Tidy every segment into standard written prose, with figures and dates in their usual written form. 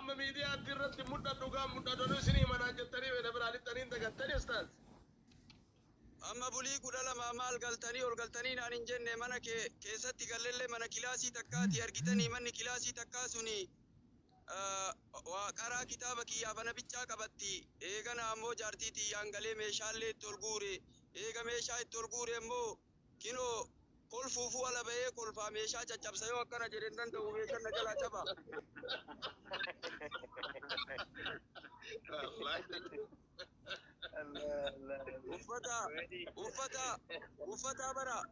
Amma miidiyaatti irratti mul'adhu gaan mul'adhu isinii manaan jettanii na biraa lixxanii hin dagattanii ustaaz. Amma bulii 12 maal galtanii ol galtanii naan hin jenne mana kee keessatti gallellee mana kilaasii takkaati argitanii manni kilaasii takkaa suni waa qaraa kitaaba kiyyaaf ana bichaa qabatti. Eegana ammoo jaartii tiyyaan galee meeshaallee itti ol guure. Eega meeshaa itti ol guure immoo kinoo kolfuufuu ala bahee kolfaa meeshaa caccabsa yoo akkana jedhe hin danda'u meeshaan na jalaa caba. Uffata uffata uffata bara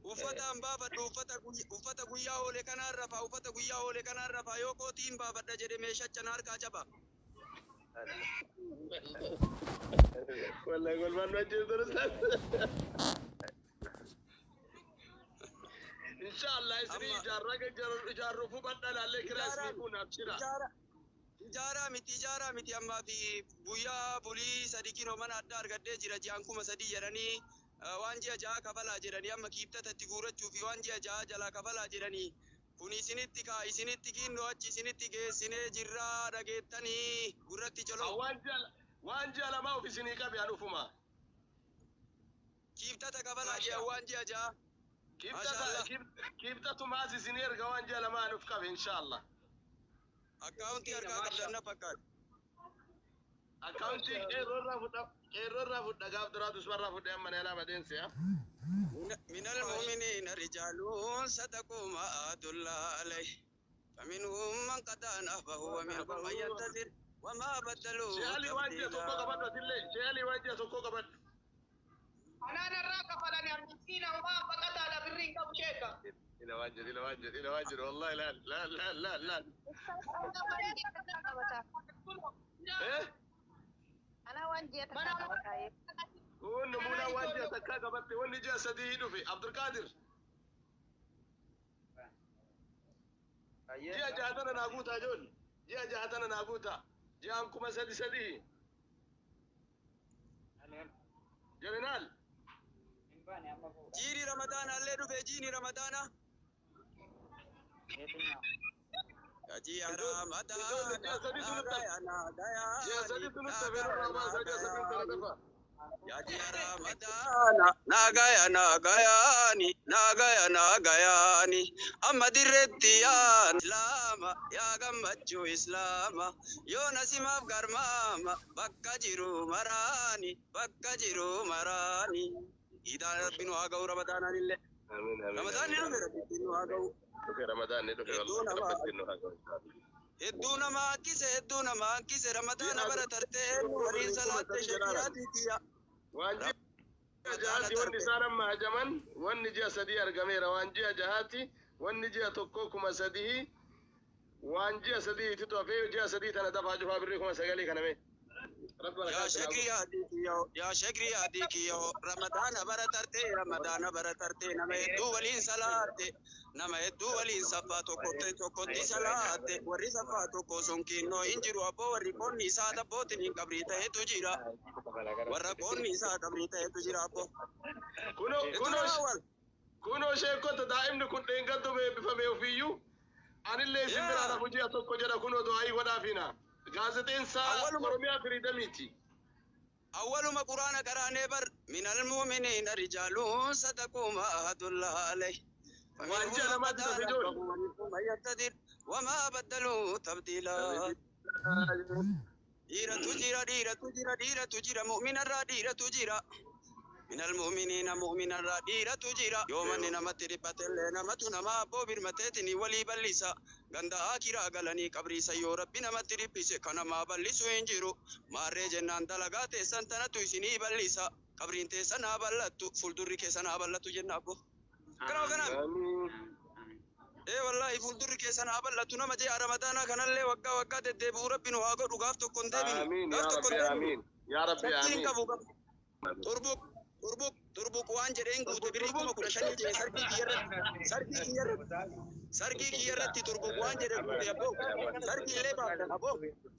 uffata hin baafadhu uffata uffata guyyaa oole kanaan rafaa uffata guyyaa oole kanaan rafaa yoo kootii hin baafadha jedhe meeshacha na harkaa caba. Wallahi golmaan nu ajjeeftan ustaaz. Inshallah isinii ijaarraa ijaarruuf hubadha laallee kiraa isinii fuuna abshira. Ijaaraa miti ijaaraa miti ammaa fi guyyaa bulii 3 kinoo mana addaa argadhee jira ji'aan 3000 jedhanii waan ji'a 6 kafalaa jedhanii amma kiibtata itti guurachuu fi waan ji'a 6 jalaa kafalaa jedhanii kun isinitti kaa isinitti kinnoo achi isinitti geessinee jirraa dhageettanii gurratti coloo. Waan ji'a 2 of isinii qabe an ufuma. Kiibtata kafalaa ji'a waan ji'a 6. Kiibtatumaas isinii erga waan ji'a 2 an uf qabe inshallah. Akkaawuntii harkaa qabdan na fakkaata. Akkaawuntii qeerroo irraa fudha gaaf duraa dusmarraa fudhee amma na alaa badeensi haa. من المؤمنين رجال صدقوا ما عاهدوا الله عليه فمنهم من قضى نحبه ومنهم من ينتظر وما بدلوا Sheelii waan ji'a tokko تبديلا. qabadhu atillee sheelii waan ji'a tokko qabadhu. Anaan irraa kafalani an miskiina homaa baqataadha birrii hin qabu sheeka. Ila waan jedhu ila waan jedhu ila waan jedhu wallahi laal laal laal laal laal. Eh? Ana waan ji'a takkaa qabataa. Kun numuunaa waan ji'a takkaa qabatte wanni ji'a 3 dhufe Abdulqaadir. Ji'a 6 tana naa guutaa ijoollee. Ji'a 6 tana naa guutaa. Ji'aan 3300. Jeneraal. Jiini Ramadaana illee dhufe jiini Ramadaana. Ji'a Ramadaana Ji'a 3 tunutti hafee nurraa baasaa ji'a 3 tana dafa. Ya ji'a Ramadaana nagaya nagayani nagaya nagayani amma dirretti yaa Islaama yaa gammachuu Islaama yoo nasimaaf garmaama bakka jiru maraani bakka jiru maraani. Idaan rabbi nu haa ga'u Ramadaanaan illee. Amiin amiin. Ramadaanni dhufe rabbi nu haa ga'u. Dhufe Ramadaanni dhufe wallahi rabbi nu haa ga'u. Hedduu nama hakkise hedduu nama hakkise Ramadaana bara tartee waliin salaatte shari'aatii tiyya. Waan ji'a 6ti wanni isaan amma hajaman wanni ji'a 3 argameera waan ji'a 6ti wanni ji'a 1 3000 waan ji'a 3titu hafee ji'a 3 tana dafaa cufaa birrii 9000 kana mee. Yaa shakri yaadii kiyyoo yaa shakri yaadii kiyyoo Ramadaana bara tartee Ramadaana bara tartee nama hedduu waliin salaatte nama hedduu waliin saffaa tokkotti tokkotti salaatte warri saffaa tokko sun kinnoo hin jiru abboo warri qoonni isaa tabbootiin hin qabrii ta'etu jira warra qoonni isaa qabrii ta'etu jira abboo. Kunoo kunoo sheekota daa'imni kun dheengaddu eebbifame ofiiyyuu anillee isin biraa dhabu ji'a 1 jedha kunoo du'aayii godhaafiina. Gaazexeensaa Oromiyaa Firiidamiiti. Awwaluma Quraana qaraanee bar minal mu'miniina rijaaluun sadaquu ma ahadullah alayhi. Waan ji'a 2tti tafe ijoollee. Wamaa baddaluu tabdiilaa. Dhiiratu jira dhiiratu jira dhiiratu jira mu'minarraa dhiiratu jira. Minal mu'miniina mu'minarraa dhiiratu jira. Yoo manni namatti dhiphatellee namatu nama abboo birmateetiin walii bal'isa. Ganda akiraa galanii qabriisa yoo rabbi namatti dhiphise kan namaa bal'isu hin jiru. Maarree jennaan dalagaa teessan tanatu isinii bal'isa. Qabriin teessan haa bal'attu fuuldurri keessan haa bal'attu jenna abboo. Kanuma kanaan. Ee wallahi fuuldurri keessan haa bal'attu nama ji'a Ramadaanaa kanallee waggaa waggaa deddeebi'u rabbi nu haa godhu gaaf tokko hin deebinu. Amiin Gaaf yaa tokko rabbi hin deebinu. amiin yaa rabbi Shakkiin amiin. qabu torbo Turbuq turbuq waan jedheen guute birrii 15,000 jee sargii kiyyarratti, sargii kiyyarratti, sargii kiyyarratti turbuq waan jedhe guute. Abboo, sargii illee baaftan. Abboo,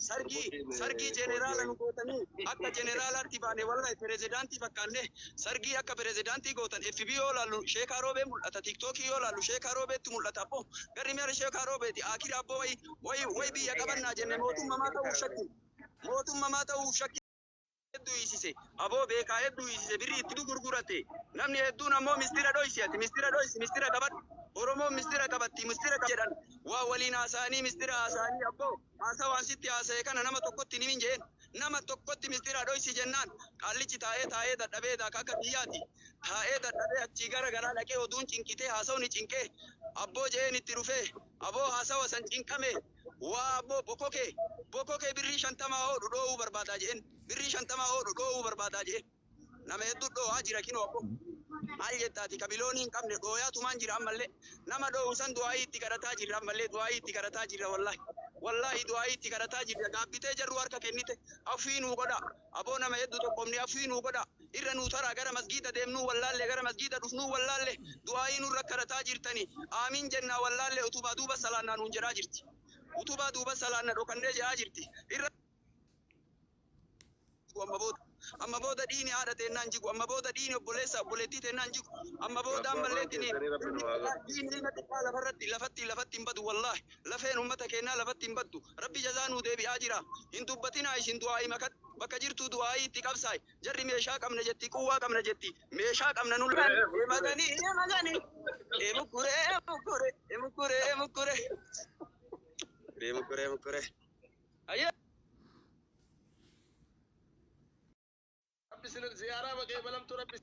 sargii, sargii jeneraala nu gootanii akka jeneraalaatti baane. Wallahi pirezidaantii fakkaanne, sargii akka pirezidaantii gootan. FB yoo laallu Sheekaa Roobee mul'ata, Tiiktookii yoo laallu Sheekaa Roobeetti mul'ata. Abboo, garri mi'a Sheekaa Roobeeti akira. Abboo, wayi wayi wayi, biyya qabannaa jenne, mootummaa ta'uuf shakki, mootummaa ta'uuf shakki hedduu hiisise. Aboo, beekaa hedduu hiisise, birrii itti gurgurate. Namni hedduun ammoo mistira dhoysi, ati mistira dhoysi, mistira qabadhu, Oromoon mistira qabatti, mistira jedhan waa waliin haasa'anii, mistira haasa'anii. Abboo, haasawaan sitti haasa'e kana nama tokkotti ni min jeen, nama tokkotti mistira dhoysi jennaan qaallichi taa'ee taa'ee dadhabee, daaka akka biyyaati taa'ee dadhabee, achii gara garaa dhaqee oduun cinqitee, haasawni cinqee, abboo jeen itti dhufee, aboo, haasawa san cinqame waa. Abboo, bokokee bokokee birrii 50 oodhu dhoowuu barbaadaa jeen, birrii 50 oodhu dhoowuu barbaadaa jeen. Nama hedduu dhoohaa jira kinoo. Abboo, maal jettaati? Kabiloonii hin qabne dhooyaatumaan jira. Ammallee nama dhoohu san du'aayii itti kadhataa jirra. Ammallee du'aayii itti kadhataa jirra. Wallahi, wallahi, du'aayii itti kadhataa jirra. Gaabbitee jarru harka kennite, afii nuu godha. Aboo, nama hedduu tokkomne, afii nuu godha, irra nuu taraa. Gara masgiida deemnuu wallaalle, gara masgiida dhufnuu wallaalle, du'aayii nurra kadhataa jirtani, aamiin jennaa. Wallaalle utubaa duuba salaannaa nuun jedhaa jirti, utubaa duuba salaanna dhokannee jedhaa jirti. Irra amma booda, amma booda dhiini haadha teennaan jigu, amma booda dhiini obboleessa obboleettii teennaan jigu, amma booda ammallee dhiini ilma xiqqaa lafarratti lafatti lafatti hin badu. Wallaahi, lafeen ummata keenyaa lafatti hin baddu. Rabbi jazaa nuu deebi'aa jira. Hin dubbatinaa isin, du'aa'ii makat bakka jirtu du'aa'ii itti qabsaay. Jarri meeshaa qabna jetti, quwwaa qabna jetti, meeshaa qabna nu maganii maganii. Emukure emukure emukure emukure emukure emukure ayyee. Rabbi sin ziyaaraa baqee balamtu rabbi.